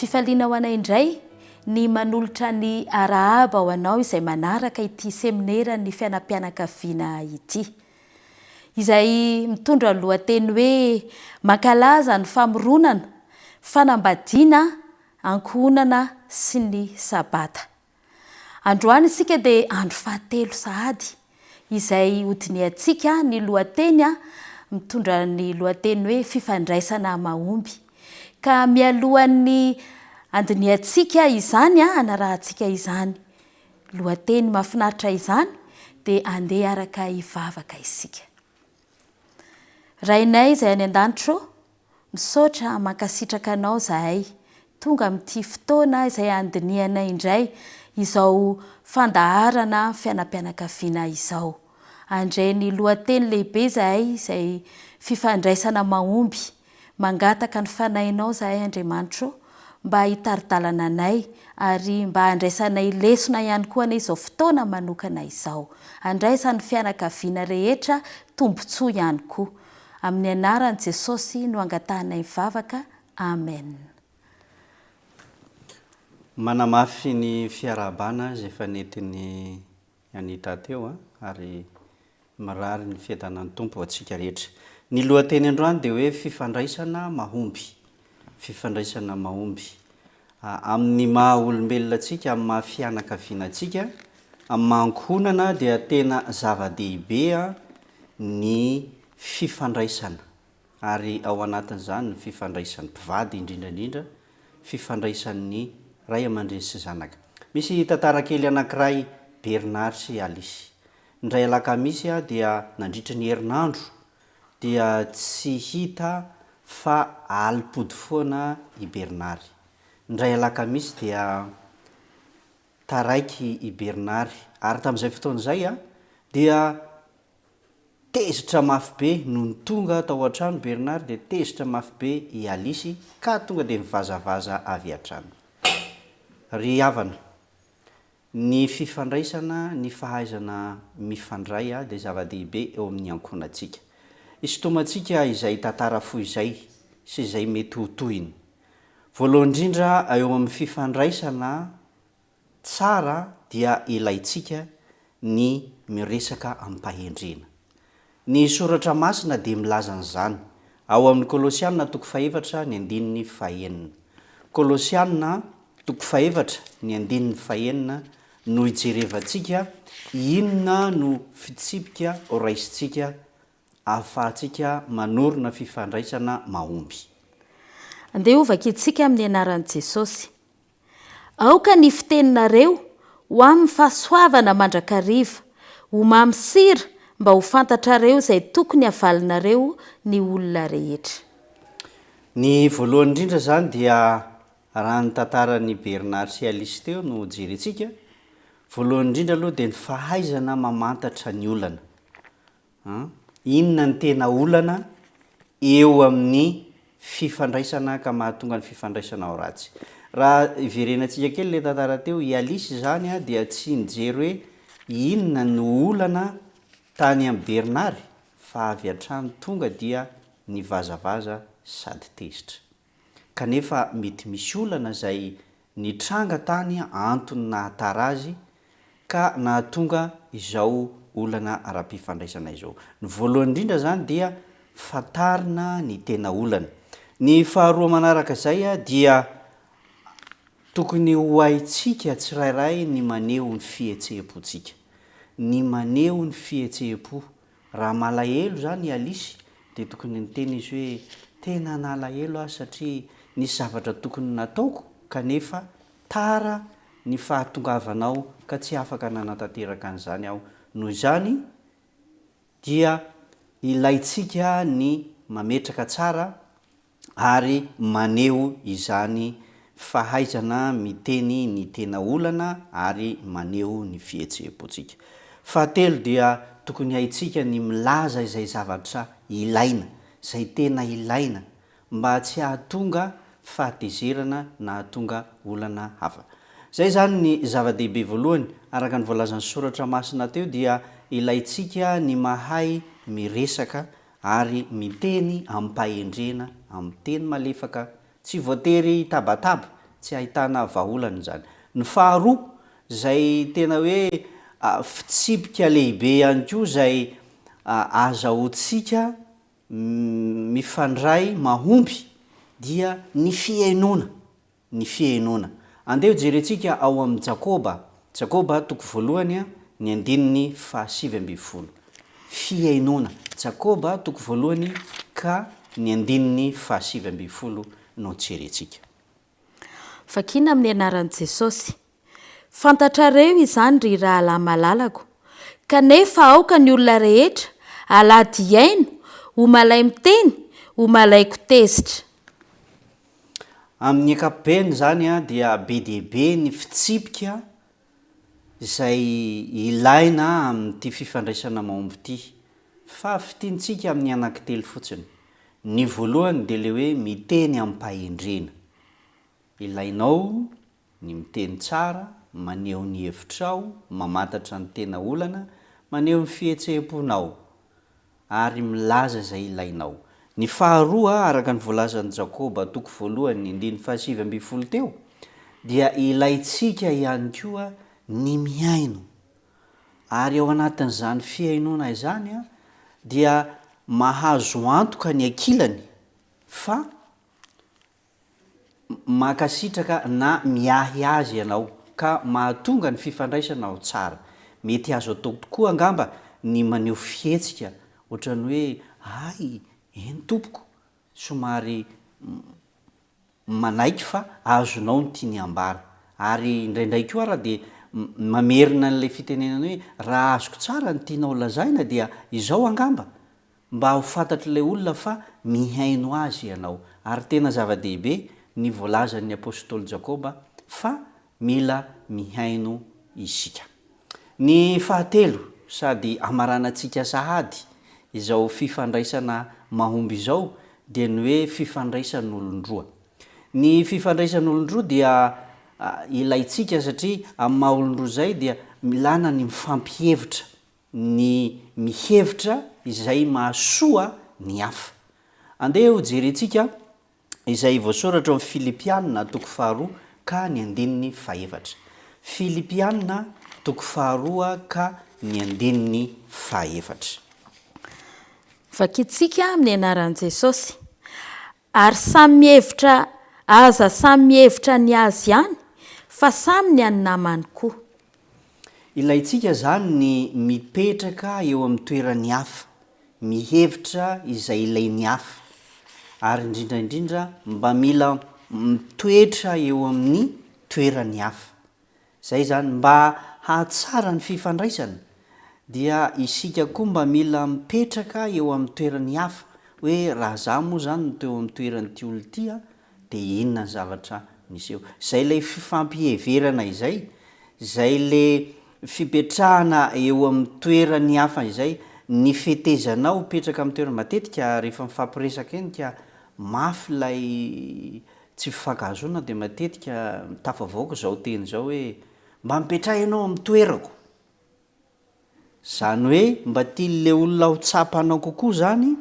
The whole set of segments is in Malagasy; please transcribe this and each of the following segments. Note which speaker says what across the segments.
Speaker 1: Fifaliana ho anay indray ny manolotra ny arahaba ho anao izay manaraka ity semineran'ny fiainam-pianakaviana ity. Izay mitondra ny lohateny hoe Mankalaza ny famoronana, fanambadiana, ankohonana sy ny sabata. Androany isika dia andro fahatelo sahady izay hodinihantsika ny lohateny mitondra ny lohateny hoe fifandraisana mahomby. Ka mialohan'ny handinihantsika izany, hanarahantsika izany lohateny mahafinaritra izany dia andeha hiaraka hivavaka isika. Rainay izay any an-danitra ô, Misaotra mankasitraka anao zahay tonga amin'ity fotoana izay handinihanay indray izao fandaharana fiainam-pianakaviana izao. Handray ny lohateny lehibe izahay izay fifandraisana mahomby. Mangataka ny Fanahinao izahay Andriamanitro mba hitari-dalana anay ary mba handraisanay lesona ihany koa anie izao fotoana manokana izao. Handraisan'ny fianakaviana rehetra tombontsoa ihany koa. Amin'ny anaran'i Jesosy no angatahanay vavaka Amen.
Speaker 2: Manamafy ny fiarahabana izay efa nentin'i Anita teo ary mirary ny fiadanan'ny Tompo ho antsika rehetra. Ny lohateny androany dia hoe fifandraisana mahomby. Fifandraisana mahomby. Amin'ny maha olombelona antsika, amin'ny maha fianakaviana antsika, amin'ny maha ankohonana dia tena zava-dehibe ny fifandraisana ary ao anatin'izany ny fifandraisan'ny mpivady indrindra indrindra, fifandraisan'ny ray aman-dreny sy zanaka. Misy tantara kely anankiray Bernard sy Alice. Indray alakamisy dia nandritry ny herinandro dia tsy hita fa alim-pody foana i Bernard. Indray alakamisy dia taraiky i Bernard ary tamin'izay fotoana izay dia tezitra mafy be nony tonga tao an-trano Bernard dia tezitra mafy be i Alice ka tonga dia nivazavaza avy hatrany. Ry havana, Ny fifandraisana, ny fahaizana mifandray dia zava-dehibe eo amin'ny ankohonantsika. Isintomantsika izay tantara fohy izay sy izay mety ho tohiny. Voalohany indrindra eo amin'ny fifandraisana tsara dia ilaintsika ny miresaka amim-pahendrena. Ny Soratra Masina dia milaza an'izany ao amin'ny Kolosiana toko fahefatra ny andininy fahenina. Kolosiana toko fahefatra ny andininy fahenina no ijerevantsika inona no fitsipika horaisintsika ahafahantsika manorina fifandraisana mahomby.
Speaker 1: Andeha hovakintsika amin'ny anaran'i Jesosy. Aoka ny fiteninareo ho amin'ny fahasoavana mandrakariva, ho mamy sira mba ho fantatrareo izay tokony havalinareo ny olona rehetra.
Speaker 2: Ny voalohany indrindra izany dia raha ny tantaran'i Bernard sy Alice teo no jerentsika, voalohany indrindra aloha dia ny fahaizana mamantatra ny olana. An, inona ny tena olana eo amin'ny fifandraisana ka mahatonga ny fifandraisana ho ratsy? Raha iverenantsika kely ilay tantara teo, i Alice izany dia tsy nijery hoe inona no olana tany amin'i Bernard fa avy hatrany tonga dia nivazavaza sady tezitra. Kanefa mety misy olana izay nitranga tany antony nahatara azy ka nahatonga izao olana ara-pifandraisana izao. Ny voalohany indrindra izany dia fantarina ny tena olana. Ny faharoa manaraka izay dia tokony ho haintsika tsirairay ny maneho ny fihetseham-pontsika. Ny maneho ny fihetseham-po Raha malahelo izany i Alice dia tokony niteny izy hoe, Tena nalahelo aho satria nisy zavatra tokony nataoko kanefa tara ny fahatongavanao ka tsy afaka nanatanteraka an'izany aho. Noho izany dia ilaintsika ny mametraka tsara ary maneho izany fahaizana miteny ny tena olana ary maneho ny fihetseham-pontsika. Fahatelo dia tokony haintsika ny milaza izay zavatra ilaina, izay tena ilaina, mba tsy hahatonga fahatezerana na hahatonga olana hafa. Izay izany ny zava-dehibe voalohany, araka ny voalazan'ny Soratra Masina teo dia ilaintsika ny mahay miresaka ary miteny amim-pahendrena, amin'ny teny malefaka, tsy voatery hitabataba. Tsy ahitana vahaolana izany. Ny faharoa, izay tena hoe fitsipika lehibe ihany koa izay azahoantsika mifandray mahomby dia ny fihainoana. Ny fihainoana. Andeha hojerentsika ao amin'ny Jakoba, Jakoba toko voalohany ny andininy fahasivy ambinifolo. Fihainoana. Jakoba toko voalohany ka ny andininy fahasivy ambinifolo no jerentsika.
Speaker 1: Vakina amin'ny anaran'i Jesosy. Fantatrareo izany ry rahalahy malalako. Kanefa aoka ny olona rehetra alady hihaino, ho malai-miteny, ho malaiko tezitra.
Speaker 2: Amin'ny ankapobeny izany dia be dia be ny fitsipika izay ilaina amin'ity fifandraisana mahomby ity. Fa fintintsika amin'ny anankitelo fotsiny. Ny voalohany dia ilay hoe miteny amim-pahendrena. Ilainao ny miteny tsara, maneho ny hevitrao, mamantatra ny tena olana, maneho ny fihetseham-ponao, ary milaza izay ilainao. Ny faharoa, araka ny voalazan'i Jakoba toko voalohany andininy fahasivy ambinifolo teo, dia ilaintsika ihany koa ny mihaino. Ary ao anatin'izany fihainoana izany dia mahazo antoka ny ankilany fa mankasitraka na miahy azy ianao ka mahatonga ny fifandraisana ho tsara. Mety azo atao tokoa angamba ny maneho fihetsika ohatran'ny hoe hay, eny tompoko, somary manaiky fa azonao ny tiany hambara. Ary indraindray koa ara dia mamerina an'ilay fitenenana hoe raha azoko tsara ny tianao lazaina dia izao angamba, Mba ho fantatr'ilay olona fa mihaino azy ianao. Ary tena zava-dehibe ny voalazan'ny apostoly Jakoba fa mila mihaino isika. Ny fahatelo, sady amaranantsika sahady izao fifandraisana mahomby izao, dia ny hoe fifandraisan'olon-droa. Ny fifandraisan'olon-droa dia ilaintsika satria amin'ny maha-olon-droa izay dia milana ny mifampihevitra. ny mihevitra izay mahasoa ny hafa. Andeha hojerentsika izay voasoratra ao amin'ny Filipiana toko faharoa ka ny andininy fahefatra. Filipiana toko faharoa ka ny andininy fahefatra.
Speaker 1: Vakintsika amin'ny anaran'i Jesosy. Ary samy mihevitra aza samy mihevitra ny azy ihany fa samy ny an'ny namany koa.
Speaker 2: Ilaintsika izany ny mipetraka eo amin'ny toeran'ny hafa, mihevitra izay ilain'ny hafa, ary indrindra indrindra mba mila mitoetra eo amin'ny toeran'ny hafa. Izay izany, mba hahatsara ny fifandraisana dia isika koa mba mila mipetraka eo amin'ny toeran'ny hafa, hoe raha za moa izany no teo amin'ny toeran'ity olona ity an, dia inona ny zavatra niseho. Izay ilay fifampiheverana izay, izay le fipetrahana eo amin'ny toeran'ny hafa izay, ny fetezanao hipetraka amin'ny toerany, matetika rehefa mifampiresaka eny ka mafy ilay tsy fifankahazoana dia matetika tafavoaka izao teny izao hoe mba mipetraha ianao amin'ny toerako. Izany hoe mba tian'ilay olona ho tsapanao kokoa izany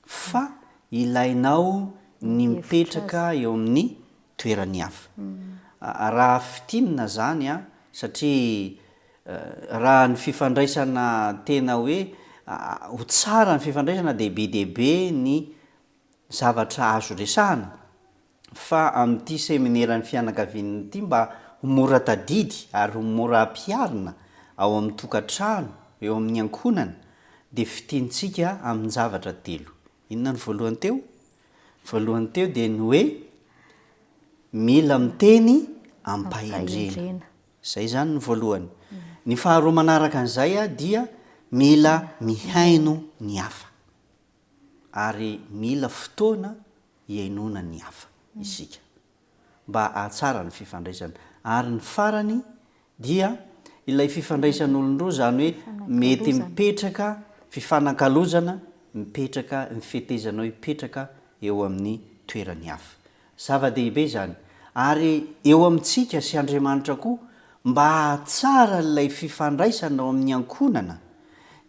Speaker 2: fa ilainao ny mipetraka eo amin'ny toeran'ny hafa. Raha fintinina izany an, satria raha ny fifandraisana tena hoe ho tsara ny fifandraisana dia be dia be ny zavatra azo resahana fa amin'ity semineran'ny fianakaviana ity mba ho mora tadidy ary ho mora ampiharina ao amin'ny tokantrano, eo amin'ny ankohonana dia fintintsika amin-javatra telo. Inona ny voalohany teo? Voalohany teo dia ny hoe mila miteny amim-pahendrena. Izay izany ny voalohany. Ny faharoa manaraka an'izay dia mila mihaino ny hafa. Ary mila fotoana hihainoana ny hafa isika mba hahatsara ny fifandraisana. Ary ny farany dia ilay fifandraisan'olon-droa izany hoe mety mipetraka fifanankalozana, mipetraka ny fetezanao hipetraka eo amin'ny toeran'ny hafa. Zava-dehibe izany. Ary eo amintsika sy Andriamanitra koa, mba hahatsara ilay fifandraisana ao amin'ny ankohonana,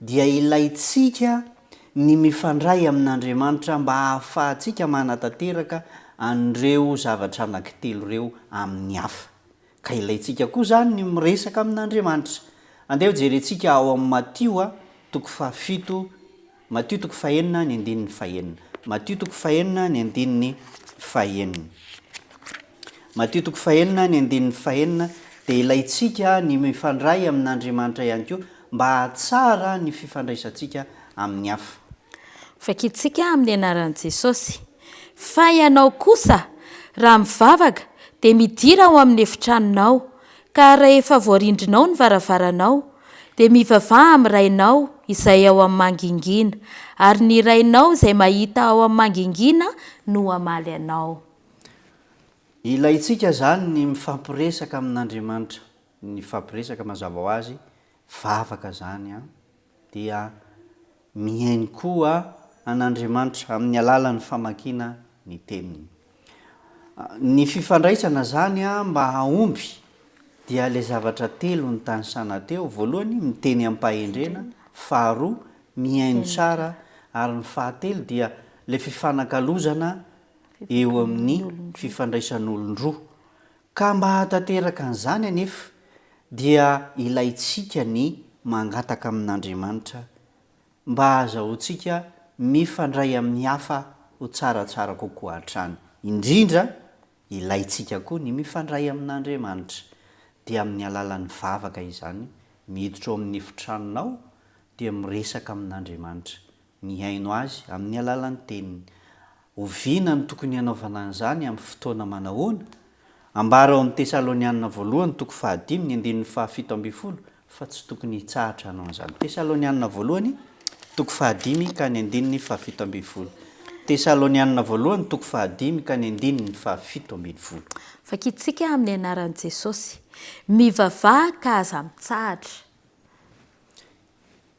Speaker 2: dia ilaintsika ny mifandray amin'Andriamanitra mba hahafahantsika manatanteraka. an'ireo zavatra anankitelo ireo amin'ny hafa. Ka ilaintsika koa izany ny miresaka amin'Andriamanitra. Andeha hojerentsika ao amin'ny Matio toko fahafito, Matio toko fahenina ny andininy fahenina. Matio toko fahenina ny andininy fahenina. Matio toko fahenina ny andininy fahenina dia ilaintsika ny mifandray amin'Andriamanitra ihany koa mba hahatsara ny fifandraisantsika amin'ny hafa.
Speaker 1: Vakintsika amin'ny anaran'i Jesosy. Fa ianao kosa, raha mivavaka, dia midira ao amin'ny efitranonao, ka rahefa voarindrinao ny varavaranao, dia mivavaha amin'ny Rainao izay ao amin'ny mangingina, ary ny Rainao izay mahita ao amin'ny mangingina no hamaly anao.
Speaker 2: Ilaintsika izany ny mifampiresaka amin'Andriamanitra. Ny mifampiresaka mazava ho azy, vavaka izany an, dia mihaino koa an'Andriamanitra amin'ny alalan'ny famakiana ny Teniny. Ny fifandraisana izany mba hahomby dia ilay zavatra telo notanisana teo, voalohany miteny amim-pahendrena, faharoa mihaino tsara ary ny fahatelo dia ilay fifanakalozana eo amin'ny fifandraisan'olon-droa. Ka mba hahatanteraka an'izany anefa dia ilaintsika ny mangataka amin'Andriamanitra mba hahazahoantsika mifandray amin'ny hafa ho tsaratsara kokoa hatrany. Indrindra, ilaintsika koa ny mifandray amin'Andriamanitra. Dia amin'ny alalan'ny vavaka izany, miditra ao amin'ny efitranonao dia miresaka amin'Andriamanitra, mihaino Azy amin'ny alalan'ny Teniny. Oviana no tokony hanaovana an'izany, amin'ny fotoana manahoana? Ambara ao amin'ny Tesalonianina Voalohany toko fahadimy ny andininy fahafito ambin'ny folo fa tsy tokony hitsahatra hanao an'izany. Tesalonianina Voalohany toko fahadimy ka ny andininy fahafito ambin'ny folo. Tesalonianina Voalohany toko fahadimy ka ny andininy fahafito ambin'ny folo.
Speaker 1: Vakintsika amin'ny anaran'i Jesosy. Mivavaha ka aza mitsahatra.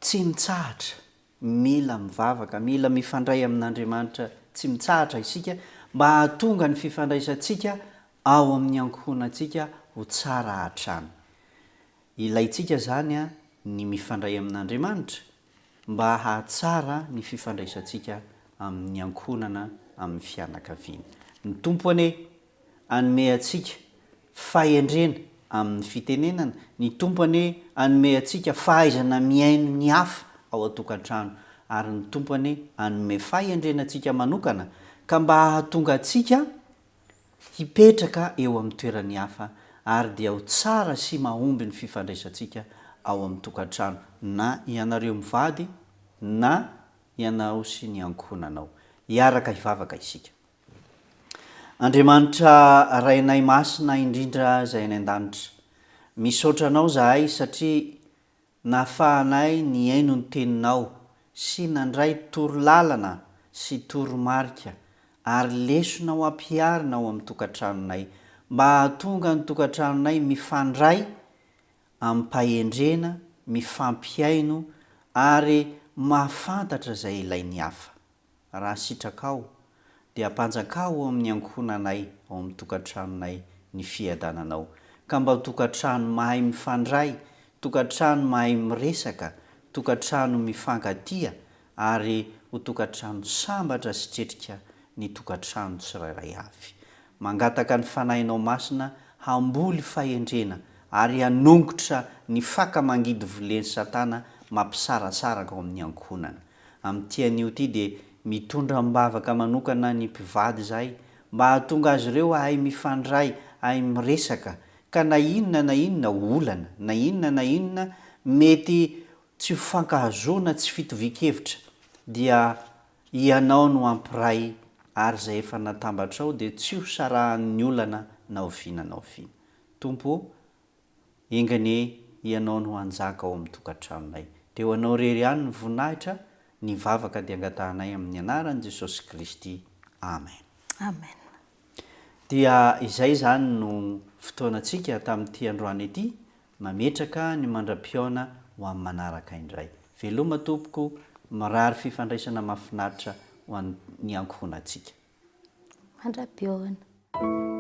Speaker 2: Tsy mitsahatra. Mila mivavaka, mila mifandray amin'Andriamanitra tsy mitsahatra isika mba hahatonga ny fifandraisantsika ao amin'ny ankohonantsika ho tsara hatrany. Ilaintsika izany ny mifandray amin'Andriamanitra mba hahatsara ny fifandraisantsika amin'ny ankohonana, amin'ny fianakaviana. Ny Tompo anie hanome antsika fahendrena amin'ny fitenenana, ny Tompo anie hanome antsika fahaizana mihaino ny hafa ao an-tokantrano, ary ny Tompo anie hanome fahendrena antsika manokana ka mba hahatonga antsika hipetraka eo amin'ny toeran'ny hafa ary dia ho tsara sy mahomby ny fifandraisantsika ao amin'ny tokantrano na ianareo mivady na ianao sy ny ankohonanao. Hiaraka hivavaka isika. Andriamanitra Rainay Masina indrindra izay any an-danitra, misaotra Anao izahay satria nahafahanay nihaino ny Teninao sy nandray torolalana sy toromarika ary lesona ho ampiharina ao amin'ny tokantranonay mba hahatonga ny tokantranonay mifandray amim-pahendrena, mifampihaino ary mahafantatra izay ilain'ny hafa. Raha sitrakao, dia ampanjakao ao amin'ny ankohonanay, ao amin'ny tokantranonay, ny fiadananao. Ka mba ho tokantrano mahay mifandray, tokantrano mahay miresaka, tokantrano mifankatia, ary ho tokantrano sambatra sy tretrika ny tokantrano tsirairay avy. Mangataka ny Fanahinao Masina hamboly fahendrena ary hanongotra ny faka mangidy volen'i Satana mampisaratsaraka ao amin'ny ankohonana. Amin'ity anio ity dia mitondra am-bavaka manokana ny mpivady izahay mba hahatonga azy ireo hahay mifandray, hahay miresaka, ka na inona na inona olana, na inona na inona mety tsy ho fankahazoana, tsy fitovian-kevitra dia Ianao no hampiray ary izay efa natambatrao dia tsy ho sarahan'ny olana na oviana na oviana. Tompo ô, Enga anie Ianao no hanjaka ao amin'ny tokantranonay. Dia ho Anao irery ihany ny voninahitra, ny vavaka dia angatahanay amin'ny anaran'i Jesosy Kristy. Amen.
Speaker 1: Amen.
Speaker 2: Dia izay izany no fotoanantsika tamin'ity androany ity, mametraka ny mandra-pihaona ho amin'ny manaraka indray. Veloma tompoko, mirary fifandraisana mahafinaritra ho an'ny ankohonantsika.
Speaker 1: Mandra-pihaona.